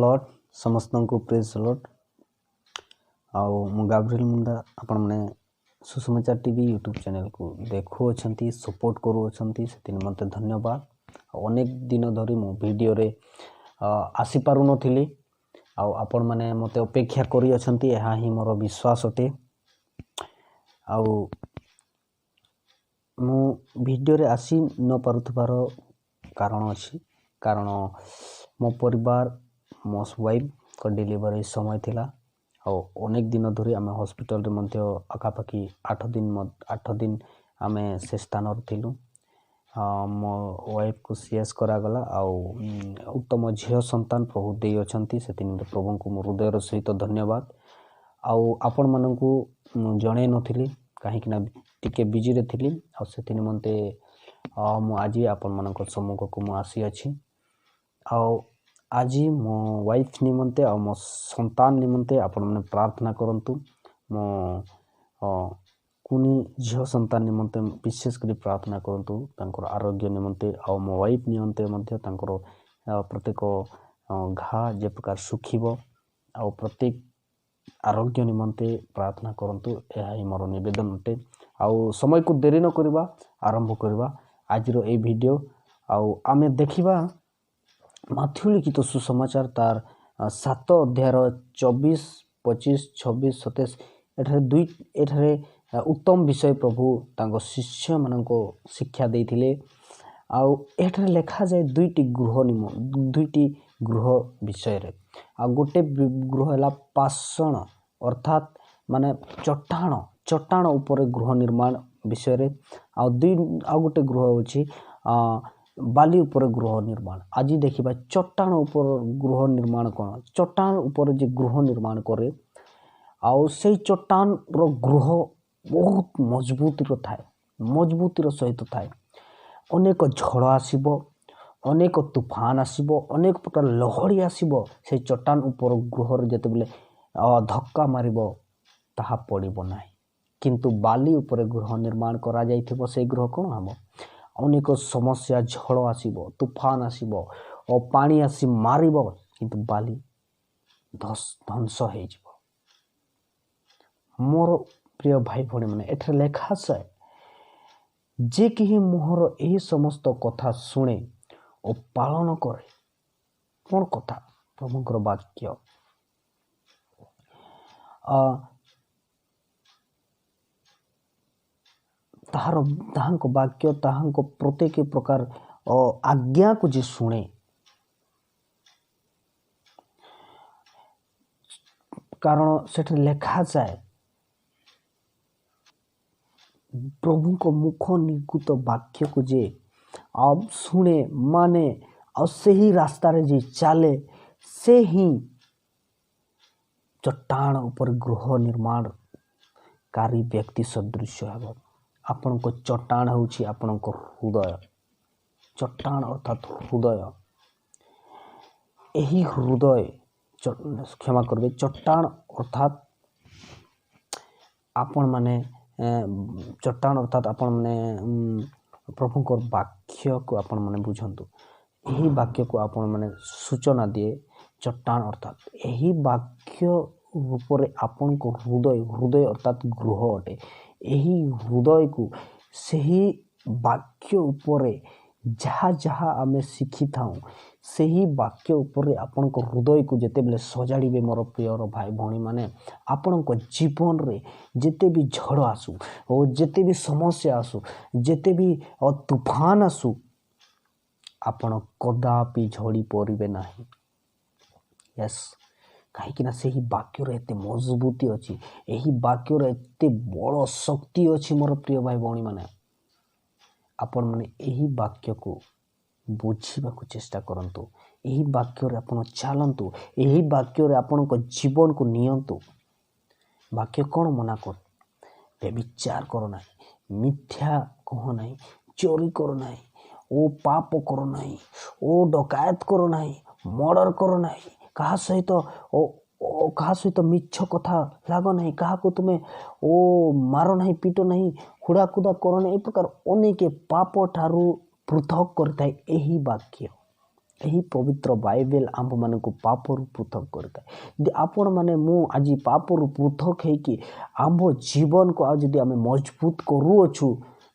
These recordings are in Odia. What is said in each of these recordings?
ଲର୍ଡ, ସମସ୍ତଙ୍କୁ ପ୍ରେଜ୍ ଲର୍ଡ। ଆଉ ମୁଁ ଗାବ୍ରିଏଲ ମୁଣ୍ଡା, ଆପଣମାନେ ସୁସମାଚାର ଟିଭି ୟୁଟ୍ୟୁବ୍ ଚ୍ୟାନେଲକୁ ଦେଖୁଅଛନ୍ତି, ସପୋର୍ଟ କରୁଅଛନ୍ତି, ସେଥି ନିମନ୍ତେ ଧନ୍ୟବାଦ। ଆଉ ଅନେକ ଦିନ ଧରି ମୁଁ ଭିଡ଼ିଓରେ ଆସିପାରୁନଥିଲି, ଆଉ ଆପଣମାନେ ମୋତେ ଅପେକ୍ଷା କରିଅଛନ୍ତି, ଏହା ହିଁ ମୋର ବିଶ୍ୱାସ ଅଟେ। ଆଉ ମୁଁ ଭିଡ଼ିଓରେ ଆସି ନ ପାରୁଥିବାର କାରଣ ଅଛି, କାରଣ ମୋ ପରିବାର, ମୋ ୱାଇଫ୍ଙ୍କ ଡେଲିଭରି ସମୟ ଥିଲା। ଆଉ ଅନେକ ଦିନ ଧରି ଆମେ ହସ୍ପିଟାଲରେ ମଧ୍ୟ ପାଖାପାଖି 8 ଦିନ ଆମେ ସେ ସ୍ଥାନରେ ଥିଲୁ। ମୋ ୱାଇଫ୍କୁ ସି ଏସ୍ କରାଗଲା, ଆଉ ଉତ୍ତମ ଝିଅ ସନ୍ତାନ ପ୍ରଭୁ ଦେଇଅଛନ୍ତି, ସେଥି ନିମନ୍ତେ ପ୍ରଭୁଙ୍କୁ ମୋ ହୃଦୟର ସହିତ ଧନ୍ୟବାଦ। ଆଉ ଆପଣମାନଙ୍କୁ ମୁଁ ଜଣେଇ ନଥିଲି, କାହିଁକିନା ଟିକେ ବିଜିରେ ଥିଲି, ଆଉ ସେଥି ନିମନ୍ତେ ମୁଁ ଆଜି ଆପଣମାନଙ୍କ ସମ୍ମୁଖକୁ ମୁଁ ଆସିଅଛି। ଆଉ ଆଜି ମୋ ୱାଇଫ୍ ନିମନ୍ତେ ଆଉ ମୋ ସନ୍ତାନ ନିମନ୍ତେ ଆପଣମାନେ ପ୍ରାର୍ଥନା କରନ୍ତୁ। ମୋ କୁନି ଝିଅ ସନ୍ତାନ ନିମନ୍ତେ ବିଶେଷ କରି ପ୍ରାର୍ଥନା କରନ୍ତୁ, ତାଙ୍କର ଆରୋଗ୍ୟ ନିମନ୍ତେ, ଆଉ ମୋ ୱାଇଫ୍ ନିମନ୍ତେ ମଧ୍ୟ ତାଙ୍କର ପ୍ରତ୍ୟେକ ଘା ଯେ ପ୍ରକାର ଶୁଖିବ, ଆଉ ପ୍ରତ୍ୟେକ ଆରୋଗ୍ୟ ନିମନ୍ତେ ପ୍ରାର୍ଥନା କରନ୍ତୁ। ଏହା ହିଁ ମୋର ନିବେଦନ ଅଟେ। ଆଉ ସମୟକୁ ଡେରି ନ କରିବା, ଆରମ୍ଭ କରିବା ଆଜିର ଏଇ ଭିଡ଼ିଓ। ଆଉ ଆମେ ଦେଖିବା ମାଥ୍ୟୁ ଲିଖିତ ସୁସମାଚାର ତାର 7 ଅଧ୍ୟାୟର 24, 25, 26, 27। ଏଠାରେ ଦୁଇ, ଏଠାରେ ଉତ୍ତମ ବିଷୟ ପ୍ରଭୁ ତାଙ୍କ ଶିଷ୍ୟମାନଙ୍କୁ ଶିକ୍ଷା ଦେଇଥିଲେ। ଆଉ ଏଠାରେ ଲେଖାଯାଏ ଦୁଇଟି ଗୃହ ନିମ, ଦୁଇଟି ଗୃହ ବିଷୟରେ। ଆଉ ଗୋଟେ ଗୃହ ହେଲା ପାଷାଣ, ଅର୍ଥାତ୍ ମାନେ ଚଟାଣ, ଚଟାଣ ଉପରେ ଗୃହ ନିର୍ମାଣ ବିଷୟରେ। ଆଉ ଦୁଇ, ଆଉ ଗୋଟେ ଗୃହ ହେଉଛି ବାଲି ଉପରେ ଗୃହ ନିର୍ମାଣ। ଆଜି ଦେଖିବା ଚଟାଣ ଉପରେ ଗୃହ ନିର୍ମାଣ କ'ଣ। ଚଟାଣ ଉପରେ ଯେ ଗୃହ ନିର୍ମାଣ କରେ, ଆଉ ସେଇ ଚଟାଣର ଗୃହ ବହୁତ ମଜବୁତିର ଥାଏ, ମଜବୁତିର ସହିତ ଥାଏ। ଅନେକ ଝଡ଼ ଆସିବ, ଅନେକ ତୁଫାନ ଆସିବ, ଅନେକ ପ୍ରକାର ଲହଡ଼ି ଆସିବ, ସେଇ ଚଟାଣ ଉପର ଗୃହରେ ଯେତେବେଳେ ଧକ୍କା ମାରିବ ତାହା ପଡ଼ିବ ନାହିଁ। କିନ୍ତୁ ବାଲି ଉପରେ ଗୃହ ନିର୍ମାଣ କରାଯାଇଥିବ, ସେଇ ଗୃହ କ'ଣ ହେବ? ଅନେକ ସମସ୍ୟା, ଝଡ଼ ଆସିବ, ତୁଫାନ ଆସିବ ଓ ପାଣି ଆସି ମାରିବ, କିନ୍ତୁ ବାଲି ଧ୍ୱଂସ ହେଇଯିବ। ମୋର ପ୍ରିୟ ଭାଇ ଭଉଣୀମାନେ, ଏଠାରେ ଲେଖାଯାଏ, ଯେ କେହି ମୋହର ଏହି ସମସ୍ତ କଥା ଶୁଣେ ଓ ପାଳନ କରେ। କ'ଣ କଥା? ପ୍ରଭୁଙ୍କର ବାକ୍ୟ। ତାହାଙ୍କ ବାକ୍ୟ, ତାହାଙ୍କ ପ୍ରତ୍ୟେକ ପ୍ରକାର ଆଜ୍ଞାକୁ ଯେ ଶୁଣେ, କାରଣ ସେଠାରେ ଲେଖାଯାଏ ପ୍ରଭୁଙ୍କ ମୁଖ ନିର୍ଗତ ବାକ୍ୟକୁ ଯେ ଆଉ ଶୁଣେ, ମାନେ ଆଉ ସେହି ରାସ୍ତାରେ ଯେ ଚାଲେ, ସେ ହିଁ ଚଟାଣ ଉପରେ ଗୃହ ନିର୍ମାଣକାରୀ ବ୍ୟକ୍ତି ସଦୃଶ୍ୟ ହେବ। ଆପଣଙ୍କ ଚଟାଣ ହେଉଛି ଆପଣଙ୍କ ହୃଦୟ। ଚଟାଣ ଅର୍ଥାତ୍ ହୃଦୟ। ଏହି ହୃଦୟ, କ୍ଷମା କରିବେ, ଚଟାଣ ଅର୍ଥାତ୍ ଆପଣମାନେ, ଚଟାଣ ଅର୍ଥାତ୍ ଆପଣମାନେ ପ୍ରଭୁଙ୍କ ବାକ୍ୟକୁ ଆପଣମାନେ ବୁଝନ୍ତୁ। ଏହି ବାକ୍ୟକୁ ଆପଣମାନେ ସୂଚନା ଦିଏ ଚଟାଣ ଅର୍ଥାତ୍ ଏହି ବାକ୍ୟ ରୂପରେ ଆପଣଙ୍କ ହୃଦୟ, ହୃଦୟ ଅର୍ଥାତ୍ ଗୃହ ଅଟେ। ଏହି ହୃଦୟକୁ ସେହି ବାକ୍ୟ ଉପରେ ଯାହା ଯାହା ଆମେ ଶିଖିଥାଉଁ, ସେହି ବାକ୍ୟ ଉପରେ ଆପଣଙ୍କ ହୃଦୟକୁ ଯେତେବେଳେ ସଜାଡ଼ିବେ, ମୋର ପ୍ରିୟର ଭାଇ ଭଉଣୀମାନେ, ଆପଣଙ୍କ ଜୀବନରେ ଯେତେ ବି ଝଡ଼ ଆସୁ ଓ ଯେତେ ବି ସମସ୍ୟା ଆସୁ, ଯେତେ ବି ତୁଫାନ ଆସୁ, ଆପଣ କଦାପି ଝଡ଼ି ପଡ଼ିବେ ନାହିଁ। ୟେସ୍, କାହିଁକିନା ସେହି ବାକ୍ୟର ଏତେ ମଜବୁତି ଅଛି, ଏହି ବାକ୍ୟର ଏତେ ବଡ଼ ଶକ୍ତି ଅଛି। ମୋର ପ୍ରିୟ ଭାଇ ଭଉଣୀମାନେ, ଆପଣମାନେ ଏହି ବାକ୍ୟକୁ ବୁଝିବାକୁ ଚେଷ୍ଟା କରନ୍ତୁ। ଏହି ବାକ୍ୟରେ ଆପଣ ଚାଲନ୍ତୁ, ଏହି ବାକ୍ୟରେ ଆପଣଙ୍କ ଜୀବନକୁ ନିଅନ୍ତୁ। ବାକ୍ୟ କ'ଣ ମନା କରେ? ବ୍ୟଭିଚାର କର ନାହିଁ, ମିଥ୍ୟା କୁହ ନାହିଁ, ଚୋରି କର ନାହିଁ, ଓ ପାପ କର ନାହିଁ, ଓ ଡକାୟତ କର ନାହିଁ, ମର୍ଡ଼ର କର ନାହିଁ, କାହା ସହିତ ଓ କାହା ସହିତ ମିଛ କଥା ଲାଗ ନାହିଁ, କାହାକୁ ତୁମେ ଓ ମାର ନାହିଁ, ପିଟ ନାହିଁ, ହୁଡ଼ାକୁଦା କର ନାହିଁ। ଏ ପ୍ରକାର ଅନେକ ପାପ ଠାରୁ ପୃଥକ କରିଥାଏ ଏହି ବାକ୍ୟ। ଏହି ପବିତ୍ର ବାଇବେଲ ଆମ୍ଭମାନଙ୍କୁ ପାପରୁ ପୃଥକ କରିଥାଏ। ଯଦି ଆପଣମାନେ ମୁଁ ଆଜି ପାପରୁ ପୃଥକ ହେଇକି ଆମ୍ଭ ଜୀବନକୁ ଆଉ ଯଦି ଆମେ ମଜବୁତ କରୁଅଛୁ,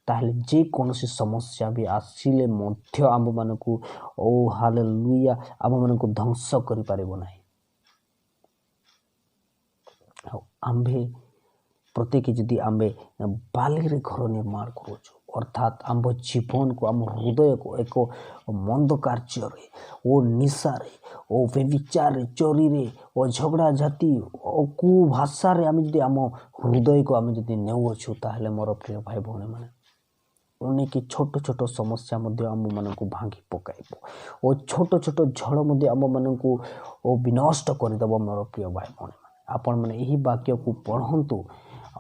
ତାହେଲେ ଯେକୌଣସି ସମସ୍ୟା ବି ଆସିଲେ ମଧ୍ୟ ଆମ୍ଭମାନଙ୍କୁ, ଓ ହାଲେଲୁୟା, ଆମ୍ଭମାନଙ୍କୁ ଧ୍ୱଂସ କରିପାରିବ ନାହିଁ। ଆଉ ଆମ୍ଭେ ପ୍ରତ୍ୟେକ ଯଦି ଆମ୍ଭେ ବାଲିରେ ଘର ନିର୍ମାଣ କରୁଅଛୁ, ଅର୍ଥାତ୍ ଆମ୍ଭ ଜୀବନକୁ, ଆମ ହୃଦୟକୁ ଏକ ମନ୍ଦ କାର୍ଯ୍ୟରେ ଓ ନିଶାରେ ଓ ବ୍ୟଭିଚାରରେ, ଚୋରିରେ ଓ ଝଗଡ଼ା ଝାଟି ଓ କୁଭାଷାରେ ଆମେ ଯଦି ଆମ ହୃଦୟକୁ ଆମେ ଯଦି ନେଉଅଛୁ, ତାହେଲେ ମୋର ପ୍ରିୟ ଭାଇ ଭଉଣୀମାନେ, ଅନେକ ଛୋଟ ଛୋଟ ସମସ୍ୟା ମଧ୍ୟ ଆମମାନଙ୍କୁ ଭାଙ୍ଗି ପକାଇବ ଓ ଛୋଟ ଛୋଟ ଝଡ଼ ମଧ୍ୟ ଆମମାନଙ୍କୁ ଓ ବିନଷ୍ଟ କରିଦେବ। ମୋର ପ୍ରିୟ ଭାଇ ଭଉଣୀମାନେ, ଆପଣମାନେ ଏହି ବାକ୍ୟକୁ ପଢ଼ନ୍ତୁ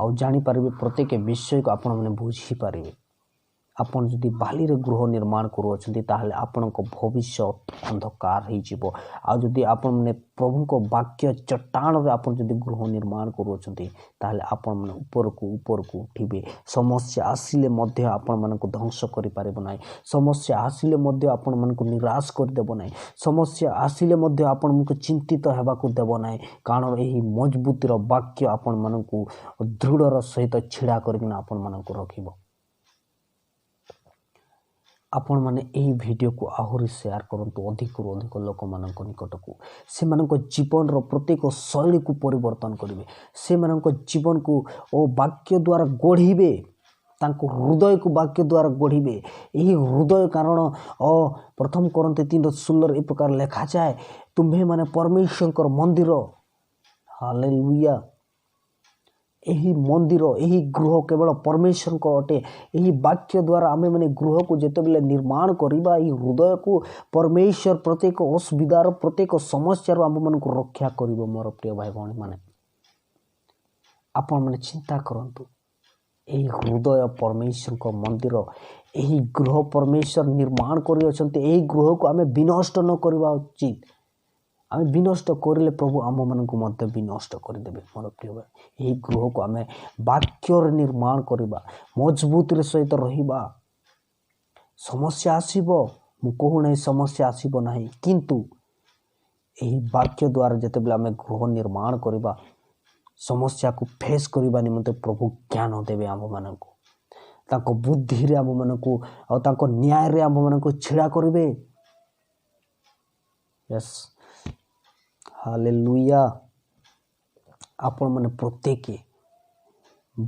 ଆଉ ଜାଣିପାରିବେ, ପ୍ରତ୍ୟେକ ବିଷୟକୁ ଆପଣମାନେ ବୁଝିପାରିବେ। ଆପଣ ଯଦି ବାଲିରେ ଗୃହ ନିର୍ମାଣ କରୁଅଛନ୍ତି, ତାହେଲେ ଆପଣଙ୍କ ଭବିଷ୍ୟତ ଅନ୍ଧକାର ହେଇଯିବ। ଆଉ ଯଦି ଆପଣମାନେ ପ୍ରଭୁଙ୍କ ବାକ୍ୟ ଚଟାଣରେ ଆପଣ ଯଦି ଗୃହ ନିର୍ମାଣ କରୁଅଛନ୍ତି, ତାହେଲେ ଆପଣମାନେ ଉପରକୁ ଉପରକୁ ଉଠିବେ। ସମସ୍ୟା ଆସିଲେ ମଧ୍ୟ ଆପଣମାନଙ୍କୁ ଧ୍ୱଂସ କରିପାରିବ ନାହିଁ। ସମସ୍ୟା ଆସିଲେ ମଧ୍ୟ ଆପଣମାନଙ୍କୁ ନିରାଶ କରିଦେବ ନାହିଁ। ସମସ୍ୟା ଆସିଲେ ମଧ୍ୟ ଆପଣଙ୍କୁ ଚିନ୍ତିତ ହେବାକୁ ଦେବ ନାହିଁ, କାରଣ ଏହି ମଜବୁତିର ବାକ୍ୟ ଆପଣମାନଙ୍କୁ ଦୃଢ଼ର ସହିତ ଛିଡ଼ା କରିକିନା ଆପଣମାନଙ୍କୁ ରଖିବ। ଆପଣମାନେ ଏହି ଭିଡ଼ିଓକୁ ଆହୁରି ସେୟାର କରନ୍ତୁ ଅଧିକରୁ ଅଧିକ ଲୋକମାନଙ୍କ ନିକଟକୁ। ସେମାନଙ୍କ ଜୀବନର ପ୍ରତ୍ୟେକ ଶୈଳୀକୁ ପରିବର୍ତ୍ତନ କରିବେ, ସେମାନଙ୍କ ଜୀବନକୁ ଓ ବାକ୍ୟ ଦ୍ୱାରା ଗଢ଼ିବେ, ତାଙ୍କ ହୃଦୟକୁ ବାକ୍ୟ ଦ୍ୱାରା ଗଢ଼ିବେ ଏହି ହୃଦୟ। କାରଣ ଓ ପ୍ରଥମ କରିନ୍ଥୀୟ 3:16 ଏ ପ୍ରକାର ଲେଖାଯାଏ, ତୁମ୍ଭେମାନେ ପରମେଶ୍ୱରଙ୍କର ମନ୍ଦିର। ହାଲେଲୁୟା। ଏହି ମନ୍ଦିର, ଏହି ଗୃହ କେବଳ ପରମେଶ୍ୱରଙ୍କ ଅଟେ। ଏହି ବାକ୍ୟ ଦ୍ୱାରା ଆମେମାନେ ଗୃହକୁ ଯେତେବେଳେ ନିର୍ମାଣ କରିବା, ଏହି ହୃଦୟକୁ, ପରମେଶ୍ୱର ପ୍ରତ୍ୟେକ ଅସୁବିଧାର, ପ୍ରତ୍ୟେକ ସମସ୍ୟାରୁ ଆମମାନଙ୍କୁ ରକ୍ଷା କରିବ। ମୋର ପ୍ରିୟ ଭାଇ ଭଉଣୀମାନେ, ଆପଣମାନେ ଚିନ୍ତା କରନ୍ତୁ, ଏହି ହୃଦୟ ପରମେଶ୍ୱରଙ୍କ ମନ୍ଦିର, ଏହି ଗୃହ ପରମେଶ୍ୱର ନିର୍ମାଣ କରିଅଛନ୍ତି। ଏହି ଗୃହକୁ ଆମେ ବିନଷ୍ଟ ନ କରିବା ଉଚିତ। ଆମେ ବିନଷ୍ଟ କରିଲେ ପ୍ରଭୁ ଆମମାନଙ୍କୁ ମଧ୍ୟ ବିନଷ୍ଟ କରିଦେବେ। ମୋର ପ୍ରିୟ ଭାଇ, ଏହି ଗୃହକୁ ଆମେ ବାକ୍ୟରେ ନିର୍ମାଣ କରିବା, ମଜବୁତରେ ସହିତ ରହିବା। ସମସ୍ୟା ଆସିବ, ମୁଁ କହୁନାହିଁ ସମସ୍ୟା ଆସିବ ନାହିଁ, କିନ୍ତୁ ଏହି ବାକ୍ୟ ଦ୍ୱାରା ଯେତେବେଳେ ଆମେ ଗୃହ ନିର୍ମାଣ କରିବା, ସମସ୍ୟାକୁ ଫେସ୍ କରିବା ନିମନ୍ତେ ପ୍ରଭୁ ଜ୍ଞାନ ଦେବେ ଆମ୍ଭମାନଙ୍କୁ। ତାଙ୍କ ବୁଦ୍ଧିରେ ଆମ୍ଭମାନଙ୍କୁ ଆଉ ତାଙ୍କ ନ୍ୟାୟରେ ଆମ୍ଭମାନଙ୍କୁ ଛିଡ଼ା କରିବେ। Yes, hallelujah. ଆପଣମାନେ ପ୍ରତ୍ୟେକ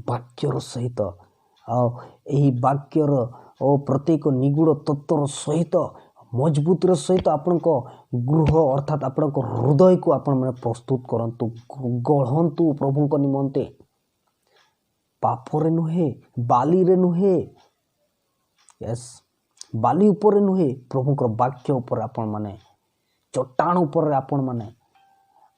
ବାକ୍ୟର ସହିତ ଆଉ ଏହି ବାକ୍ୟର ଓ ପ୍ରତ୍ୟେକ ନିଗୂଢ଼ ତତ୍ତ୍ୱର ସହିତ, ମଜବୁତର ସହିତ ଆପଣଙ୍କ ଗୃହ, ଅର୍ଥାତ୍ ଆପଣଙ୍କ ହୃଦୟକୁ ଆପଣମାନେ ପ୍ରସ୍ତୁତ କରନ୍ତୁ, ଗଢ଼ନ୍ତୁ ପ୍ରଭୁଙ୍କ ନିମନ୍ତେ। ପାପରେ ନୁହେଁ, ବାଲିରେ ନୁହେଁ, ୟେସ୍, ବାଲି ଉପରେ ନୁହେଁ, ପ୍ରଭୁଙ୍କର ବାକ୍ୟ ଉପରେ ଆପଣମାନେ, ଚଟାଣ ଉପରେ ଆପଣମାନେ।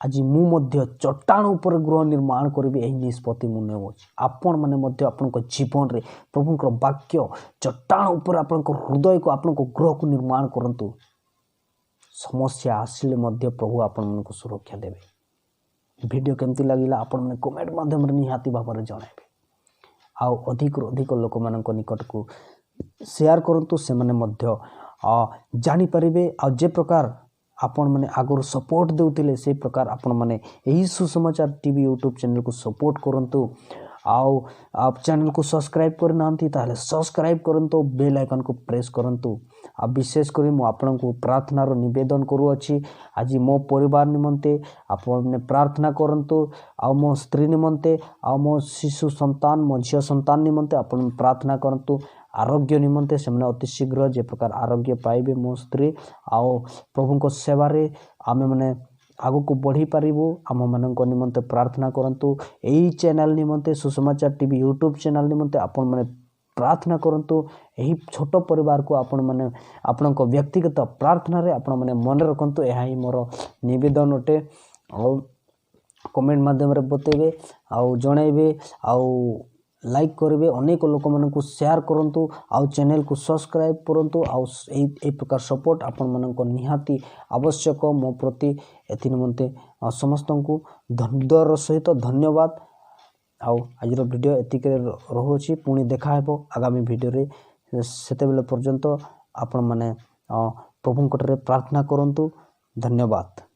ଆଜି ମୁଁ ମଧ୍ୟ ଚଟାଣ ଉପରେ ଗୃହ ନିର୍ମାଣ କରିବି, ଏହି ନିଷ୍ପତ୍ତି ମୁଁ ନେଉଅଛି। ଆପଣମାନେ ମଧ୍ୟ ଆପଣଙ୍କ ଜୀବନରେ ପ୍ରଭୁଙ୍କର ବାକ୍ୟ ଚଟାଣ ଉପରେ ଆପଣଙ୍କ ହୃଦୟକୁ, ଆପଣଙ୍କ ଗୃହକୁ ନିର୍ମାଣ କରନ୍ତୁ। ସମସ୍ୟା ଆସିଲେ ମଧ୍ୟ ପ୍ରଭୁ ଆପଣମାନଙ୍କୁ ସୁରକ୍ଷା ଦେବେ। ଭିଡ଼ିଓ କେମିତି ଲାଗିଲା, ଆପଣମାନେ କମେଣ୍ଟ ମାଧ୍ୟମରେ ନିହାତି ଭାବରେ ଜଣାଇବେ ଆଉ ଅଧିକରୁ ଅଧିକ ଲୋକମାନଙ୍କ ନିକଟକୁ ସେୟାର କରନ୍ତୁ, ସେମାନେ ମଧ୍ୟ ଜାଣିପାରିବେ। ଆଉ ଯେ ପ୍ରକାର ଆପଣମାନେ ଆଗରୁ ସପୋର୍ଟ ଦେଉଥିଲେ, ସେଇ ପ୍ରକାର ଆପଣମାନେ ଏହି ସୁସମାଚାର ଟିଭି ୟୁଟ୍ୟୁବ୍ ଚ୍ୟାନେଲକୁ ସପୋର୍ଟ କରନ୍ତୁ। ଆଉ ଚ୍ୟାନେଲକୁ ସବସ୍କ୍ରାଇବ୍ କରିନାହାନ୍ତି, ତାହେଲେ ସବସ୍କ୍ରାଇବ୍ କରନ୍ତୁ, ବେଲ୍ ଆଇକନ୍କୁ ପ୍ରେସ୍ କରନ୍ତୁ। ଆଉ ବିଶେଷ କରି ମୁଁ ଆପଣଙ୍କୁ ପ୍ରାର୍ଥନାର ନିବେଦନ କରୁଅଛି। ଆଜି ମୋ ପରିବାର ନିମନ୍ତେ ଆପଣମାନେ ପ୍ରାର୍ଥନା କରନ୍ତୁ, ଆଉ ମୋ ସ୍ତ୍ରୀ ନିମନ୍ତେ, ଆଉ ମୋ ଶିଶୁ ସନ୍ତାନ, ମୋ ଝିଅ ସନ୍ତାନ ନିମନ୍ତେ ଆପଣ ପ୍ରାର୍ଥନା କରନ୍ତୁ, ଆରୋଗ୍ୟ ନିମନ୍ତେ। ସେମାନେ ଅତି ଶୀଘ୍ର ଯେ ପ୍ରକାର ଆରୋଗ୍ୟ ପାଇବେ ମୋ ସ୍ତ୍ରୀ, ଆଉ ପ୍ରଭୁଙ୍କ ସେବାରେ ଆମେମାନେ ଆଗକୁ ବଢ଼ିପାରିବୁ। ଆମମାନଙ୍କ ନିମନ୍ତେ ପ୍ରାର୍ଥନା କରନ୍ତୁ। ଏହି ଚ୍ୟାନେଲ୍ ନିମନ୍ତେ, ସୁସମାଚାର ଟିଭି ୟୁଟ୍ୟୁବ୍ ଚ୍ୟାନେଲ୍ ନିମନ୍ତେ ଆପଣମାନେ ପ୍ରାର୍ଥନା କରନ୍ତୁ। ଏହି ଛୋଟ ପରିବାରକୁ ଆପଣମାନେ ଆପଣଙ୍କ ବ୍ୟକ୍ତିଗତ ପ୍ରାର୍ଥନାରେ ଆପଣମାନେ ମନେ ରଖନ୍ତୁ, ଏହା ହିଁ ମୋର ନିବେଦନ ଅଟେ। ଆଉ କମେଣ୍ଟ ମାଧ୍ୟମରେ ବତେଇବେ ଆଉ ଜଣାଇବେ ଆଉ ଲାଇକ୍ କରିବେ, ଅନେକ ଲୋକମାନଙ୍କୁ ସେୟାର କରନ୍ତୁ ଆଉ ଚ୍ୟାନେଲକୁ ସବସ୍କ୍ରାଇବ୍ କରନ୍ତୁ। ଆଉ ଏଇ ପ୍ରକାର ସପୋର୍ଟ ଆପଣମାନଙ୍କ ନିହାତି ଆବଶ୍ୟକ ମୋ ପ୍ରତି। ଏଥି ନିମନ୍ତେ ସମସ୍ତଙ୍କୁ ହୃଦୟର ସହିତ ଧନ୍ୟବାଦ। ଆଉ ଆଜିର ଭିଡ଼ିଓ ଏତିକିରେ ରହୁଅଛି। ପୁଣି ଦେଖା ହେବ ଆଗାମୀ ଭିଡ଼ିଓରେ। ସେତେବେଳେ ପର୍ଯ୍ୟନ୍ତ ଆପଣମାନେ ପ୍ରଭୁଙ୍କଠାରେ ପ୍ରାର୍ଥନା କରନ୍ତୁ। ଧନ୍ୟବାଦ।